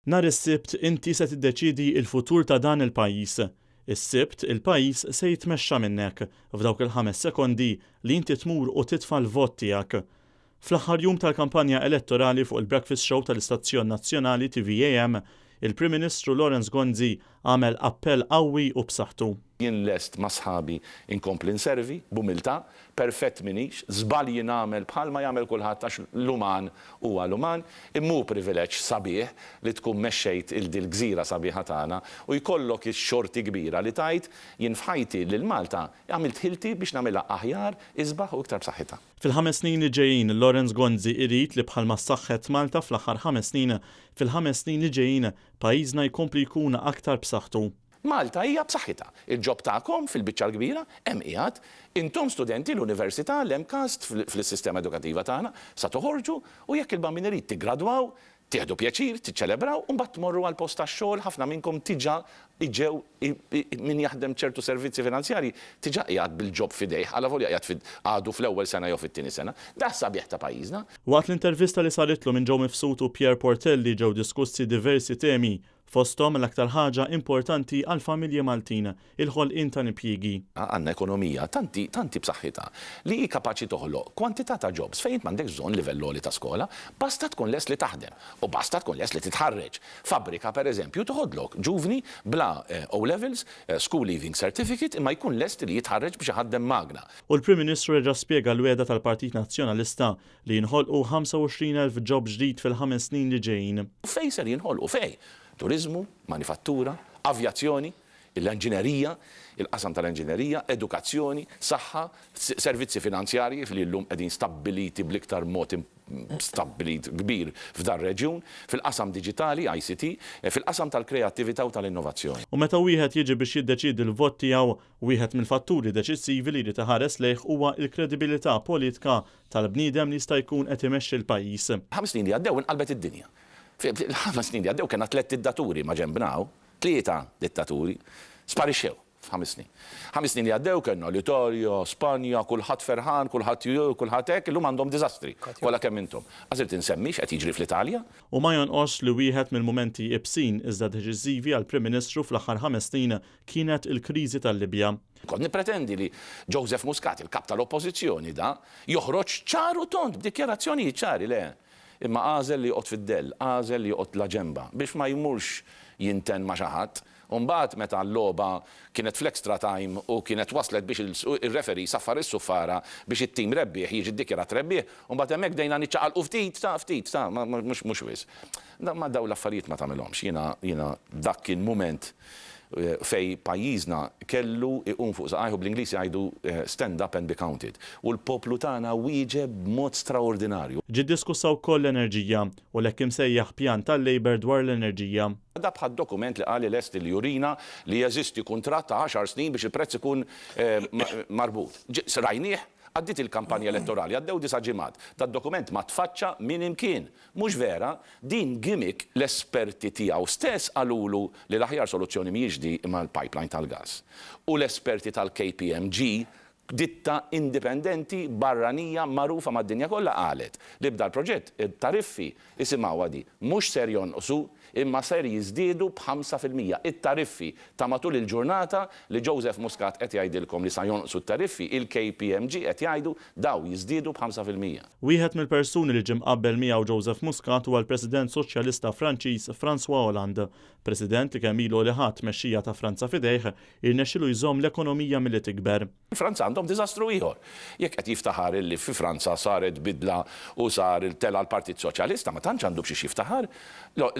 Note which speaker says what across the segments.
Speaker 1: Nhar is-Sibt inti se tiddeċiedi l-futur ta' dan il-pajjiż. Is-Sibt il-pajjiż se jitmexxa minnek, f'dawk il-ħames sekondi li inti tmur u titfa' l-vot tiegħek. Fl-aħħar jum tal-kampanja elettorali fuq il-Breakfast Show tal-istazzjon nazzjonali TVAM, il-Prim Ministru Lawrence Gonzi għamel appell qawwi u b'saħħtu.
Speaker 2: Jien lest ma' sħabi nkompli nservi, b'umiltà, Perfett m'iniex, żbalji nagħmel bħalma jagħmel kulħadd għax l-uman huwa l-uman, imma hu privileġġ sabiħ li tkun mexxejt 'il dil-gżira sabiħa tagħna u jkollok ix-xorti kbira li tgħid jien f'ħajti lil Malta għamilt ħilti biex nagħmilha aħjar, isbaħ u iktar b'saħħitha.
Speaker 1: Fil-ħames snin li ġejjin, Lawrence Gonzi irid li bħalma ssaħħet Malta fl-aħħar ħames snin, fil-ħames snin li ġejjin pajjiżna jkompli jkun aktar b'saħħtu.
Speaker 2: Malta hija b'saħħitha. Il-job tagħkom fil-biċċa l-kbira hemm qiegħed. Intom studenti l-università, l-MCAST fl-sistema edukattiva tagħna, sa toħorġu u jekk il-Bambin irid tiggradwaw, tieħdu pjaċir, tiċċelebraw u mbagħad tmorru għall-post tax-xogħol, ħafna minnkom diġà ġew min jaħdem ċertu servizzi finanzjarji diġà qiegħed bil-job f'idejh alavolja qiegħed għadu fl-ewwel sena jew fit-tieni sena. Da s-sabiħ ta' pajjiżna.
Speaker 1: Waqt l-intervista li saritlu minn Joe Mifsud u Pierre Portelli ġew diskussi diversi temi Fosthom, l-aktar ħaġa importanti għall-familji Maltin, il-ħolqien tal-impjiegi.
Speaker 2: Għandna ekonomija tant hi tant hi b'saħħitha li hi kapaċi toħloq kwantità ta' jobs fejn int m'għandekx bżonn livell għoli ta' skola, basta tkun lest li taħdem u basta tkun lest li titħarreġ. Fabbrika, per eżempju, toħodlok ġuvni bla O Levels, School Leaving Certificate imma jkun lest li jitħarreġ biex iħaddem magna.
Speaker 1: U l-Prim Ministru reġa' spjega l-wegħda tal-Partit Nazzjonalista Li jinħolqu 25,000 job ġdid fil-ħames snin li ġejjin.
Speaker 2: Fejn ser jinħolqu? Fejn? Turiżmu, manifattura, avjazzjoni, l-enġinerija, il-qasam tal-enġinerija, edukazzjoni, saħħa, servizzi finanzjarji li llum qegħdin stabbiliti bl-iktar mod stabbilit kbir f'dar-reġjun, fil-qasam diġitali, ICT, fil-qasam tal-kreattività u tal-innovazzjoni.
Speaker 1: U meta wieħed jiġi biex jiddeċiedi l-vot tiegħu, wieħed mill-fatturi deċissivi li jrid iħares lejh huwa l-kredibilità politka tal-bniedem li jista' jkun qed imexxi l-pajjiż.
Speaker 2: Ħames snin li għaddew inqalbet id-dinja. Fil-ħames snin li għaddew kellna tlett dittaturi maġenbna hawn, tlieta dittaturi, sparixxew f'ħames snin. Ħames snin li għaddew kellna l-Italja, Spanja, kulħadd ferħan, kulħadd kulħadd hekk, illum għandhom diżastri, kollha kemm intom. Qas irid insemmi x'qed jiġri fl-Italja.
Speaker 1: U ma jonqosx li wieħed mill-mumenti ibsin iżda deċiżivi għall-Prim Ministru fl-aħħar ħames snin kienet il-kriżi tal-Libja.
Speaker 2: Kont nippretendi li Joseph Muscat, il-Kap tal-Oppożizzjoni da, joħroġ ċar u tond b'dikjarazzjonijiet ċari, le. Imma għażel li joqgħod fid-dell, għażel li joqgħod laġenba biex ma jmurx jinten ma' xi ħadd. U mbagħad meta l-logħba kienet fl-extra time u kienet waslet biex ir-referee saffar is-suffara biex it-tim rebbieħ jiġi ddikjarat rebbieħ, u mbagħad hemmhekk bdejna niċċaqalqu ftit, ta' ftit, ta' mhux mhux wisq. Ma dawn l-affarijiet ma tagħmilhomx. Jiena jiena dak kien mument fejn pajjiżna kellu jqum fuq saqajh u bl-Ingliż jgħidu stand up and be counted. U l-poplu tagħna wieġeb b'mod straordinarju.
Speaker 1: Ġiet diskussa wkoll l-enerġija u l-hekk imsejjaħ pjan tal-Labour dwar l-enerġija.
Speaker 2: Da bħad-dokument li qal li lest li jurina li jeżisti kuntratt ta' għaxar snin biex il-prezz ikun marbut. Rajnieh? Għaddiet il-kampanja elettorali, għaddew disa' ġimgħat. Dad-dokument ma tfaċċa minn imkien. Mhux vera, din gimmick, l-esperti tiegħu stess qalulu li l-aħjar soluzzjoni mhijiex di imma l-pipeline tal-gass. U l-esperti tal-KPMG, ditta indipendenti barranija magħrufa mad-dinja kollha qalet li b'dal-proġett it-tariffi, isimgħuha di, mhux ser jonqsu imma ser jiżdiedu b'5%. It-tariffi ta' matul il-ġurnata li Joseph Muscat qed jgħidilkom li sa jonqsu t-tariffi, il-KPMG qed jgħidu daw jiżdiedu b'5%.
Speaker 1: Wieħed mill-persuni li ġie mqabbel miegħu Joseph Muscat huwa l-President Soċjalista Franċiż François Hollande, President li kemm ilu li ħa t-tmexxija ta' Franza f'idejh, irnexxielu jżomm l-ekonomija milli tikber.
Speaker 2: Franza għandhom diżastru ieħor. Jekk qed jiftaħar illi fi Franza saret bidla u sar tela' l-Partit Soċjalista, ma tantx għandu b'xiex jiftaħar.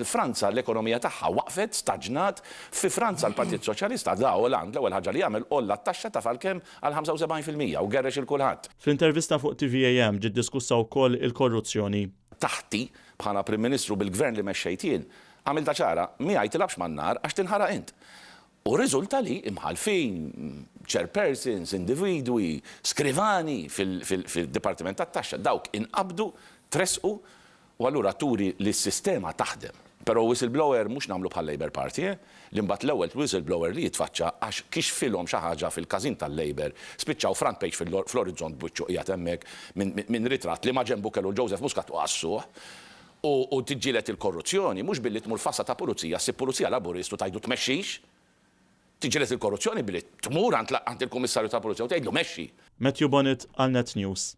Speaker 2: Franza l-ekonomija tagħha waqfet, staġnat. Fi Franza l-Partit Soċjalista, da Hollande, l-ewwel ħaġa li għamel għolla t-taxxa taf għal kemm? Għal 75% u gerrex 'il kulħadd.
Speaker 1: Fl-intervista fuq TVAM ġiet diskussa wkoll il-korruzzjoni.
Speaker 2: Taħti, bħala Prim Ministru bil-Gvern li mexxejt jien, għamiltha ċara, miegħi tilgħabx man-nar għax tinħaraq int. U rriżulta li imħallfin, chairpersons, individwi, skrivani fil-Dipartiment tat-Taxxa, dawk inqabdu, tressqu u allura turi li s-sistema taħdem. Però whistleblower mhux nagħmlu bħal-Labour Party, eh? Li mbagħad l-ewwel whistleblower li jitfaċċa għax kixfilhom xi ħaġa fil-każin tal-Labour, spiċċaw front page fl-Orizzont b'wiċċu qiegħed hemmhekk minn ritratt li maġenbu kellu l-Joseph Muscat u qassuh. U tiġġieled il-korruzzjoni mhux billi tmur f'għassa ta' pulizija ssib pulizija Laburist u tgħidlu tmexxix. Tiġġieled il-korruzzjoni billi tmur għand il-Kummissarju tal-Pulizija u tgħidlu mexxi.
Speaker 1: Matthew Bonett għal Net News.